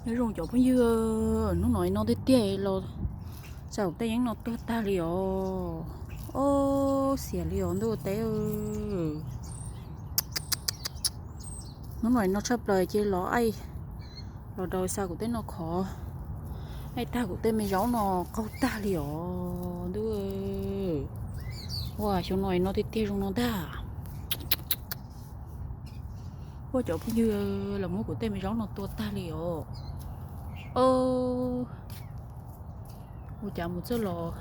Nyob zoo cov phooj ywg, hnub no no tiag tiag los xav kuv tej yeeb no tuag tag li os. Ob, xiam li os ntuj teb. Hnub no no tshaj plaws cia li los aib, los rau xav kuv tej no khov, aib tag kuv tej me zaub no qaug tag li os ntuj. Ua xyoo no no tiag tiag zoo no ntag. Ua cov phooj ywg, los muab kuv tej me zaub no tua tag li os. Ua cas mus txawj los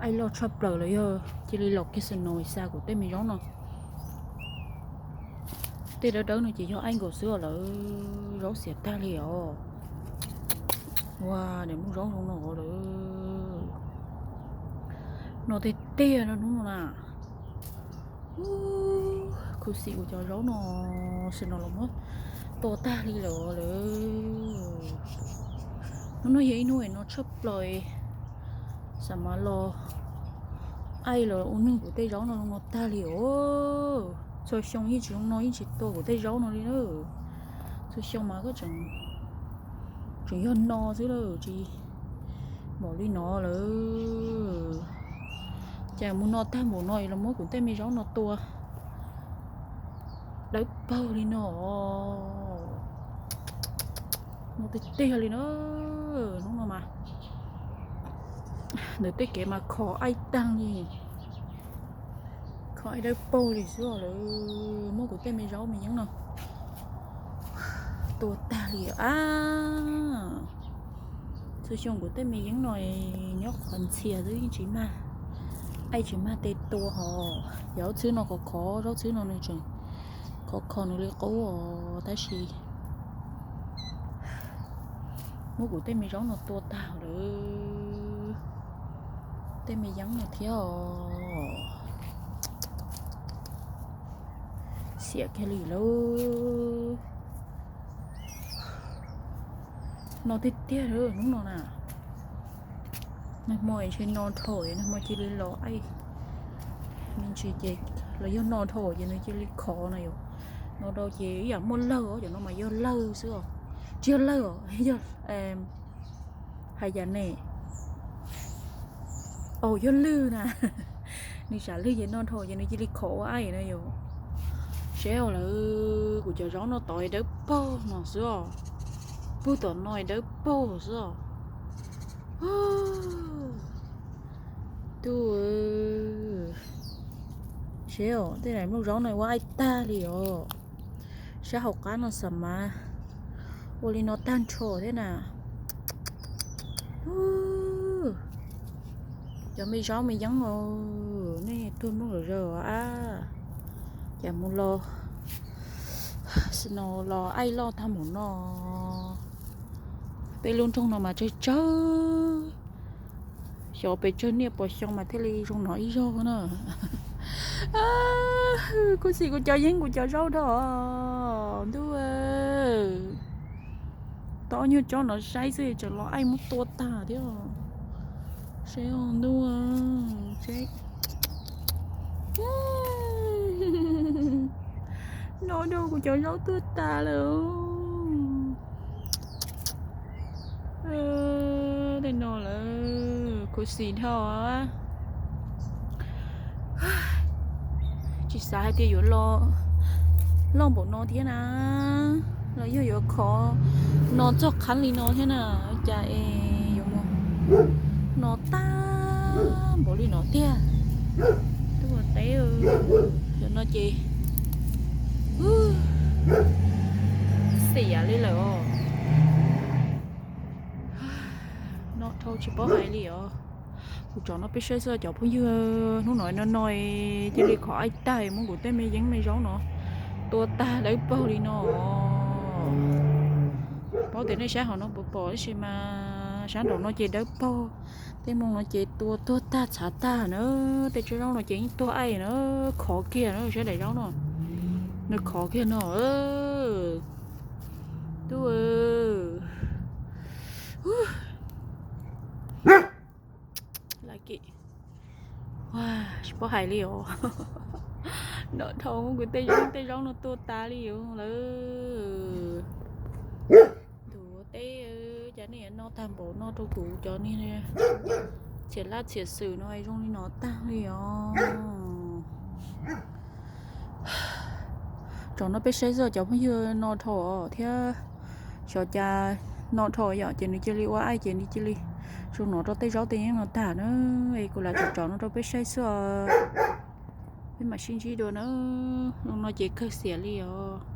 aib loj tshaj plaws los yog cia li los kiag snow xa kuv tej me zaub no. Tej dawb dawb no ces yog aib nkaus xwb os lawv, zaub xiam tag li os. Ua, niam muaj zaub zoo no lawm. No tiag tiag no hnub no na. Khuv xim kuv cov zaub no, snow los muab tua tag li lawm lawm. Hnub no yog ib hnub no tshaj plaws, xav mas los aib los ua neeg kuv tej zaub no no tag li os. Txhua xyoo yeej tsis zoo no, yeej tsis tua kuv tej zaub no li na. Txhua xyoo mas koj tseem, tseem yog no xwb lawm, tsis npaum li no lawm. Cas mus no tag npaum no los muab kuv tej me zaub no tua dawb paug li no. No tiag tiag li na. Hnub no mas ntawm tej kev mas khov aib tag li, khov aib dawb paug li xwb os lawv, muab kuv tej me zaub me yeeb no tua tag li a. Txhua xyoo kuv tej me yeeb no nyob qhov ntxhias xwb yeej tsis mag, aib tsis mag tej tua hos. Yog zaub txhwb no khov khov, zaub txhwb no nws tseem khov kho nws li qub os, tab sis muab kuv tej me zaub no tua tag lawm, tej me yeeb no thiab os. Xiam kiag li lawm. No tiag tiag hnub no na. Nag hmo ntshe no dhau, nag hmo cia li los aib me ntsis ces los yog no dhau ces nws cia li khov no yom. No dhau ces ib yam muaj lawg os, cov no mas yog lawg xwb os. Tsis yog lawg os, yog, hais yam ne, au yog lwj na. Nws tsam lwj ces no dhau ces nws cia li khov ua aib no yom. Seb os lawv, kuv cov zaub no tod dawb paug no xwb os. Pug tom no dawb paug xwb os. Tub, seb os, tej daim nplooj zaub no ua aib tag li os. Sab hauv qab no xam mas ua li no tag nrho thiab na. Cov me zaub me yeeb os, nej tuag nplooj lawm zaws a. Cas mus los snow los aib loj tag mus no. Peb lub nroog no mas tsawg tsawg, xyov pes tsawg niaj pua xyoo mas thiaj li zoo no ib zaug na. Kuv xim kuv cov yeeb kuv cov zaub dhau ntuj. Tau ob nyuag tsob no saib xwb tseem los aib muab tua tag thiab. Seb os ntuj, seb. No dhau kuv cov zaub tuag tas lawm. Tej no lawm khuv xim dhau. Tsis xav hais tias yuav los loj npaum no thiab na, los yog yuav khov no txog qhab li no thiab na, cas es yuav mus no tag npaum li no tiag. Tub ua teb, yog no ces xiam li lawm os. No dhau tsis paub hais li os. Kuv tsom no peb saib xwb cov phooj ywg, hnub no no no cia li khov aib tag muab kuv tej me yeeb me zaub no tua tag dawb paug li no. Paub tias nej saib hauv no puas pom tab sis mas sab nraum no ces dawb paug. Tej moo no ces tua tuag tag txhav tag na. Tej tsob zaub no ces yeej tuag aib na, khov kiag na, saib daim zaub no, nws khov kiag no. Tub, tsis paub hais li os. No dhau kuv tej zaub, tej zaub no tua tas li os lawm. No tag npaum no rau kuv cov niag txhiam laj txhiam xwm no zoo li no tag li os. Tsom no peb saib xwb cov phooj ywg, no dhau thiab, xyov cas no dhau yom, ces nws cia li ua aim ces nws cia li zoo no rau tej zaub tej yeeb no tag na. Es kuv lam tsom tsom no rau peb saib xwb, peb mam sib ntsib dua na. Zoo no ces kawg xiam li os.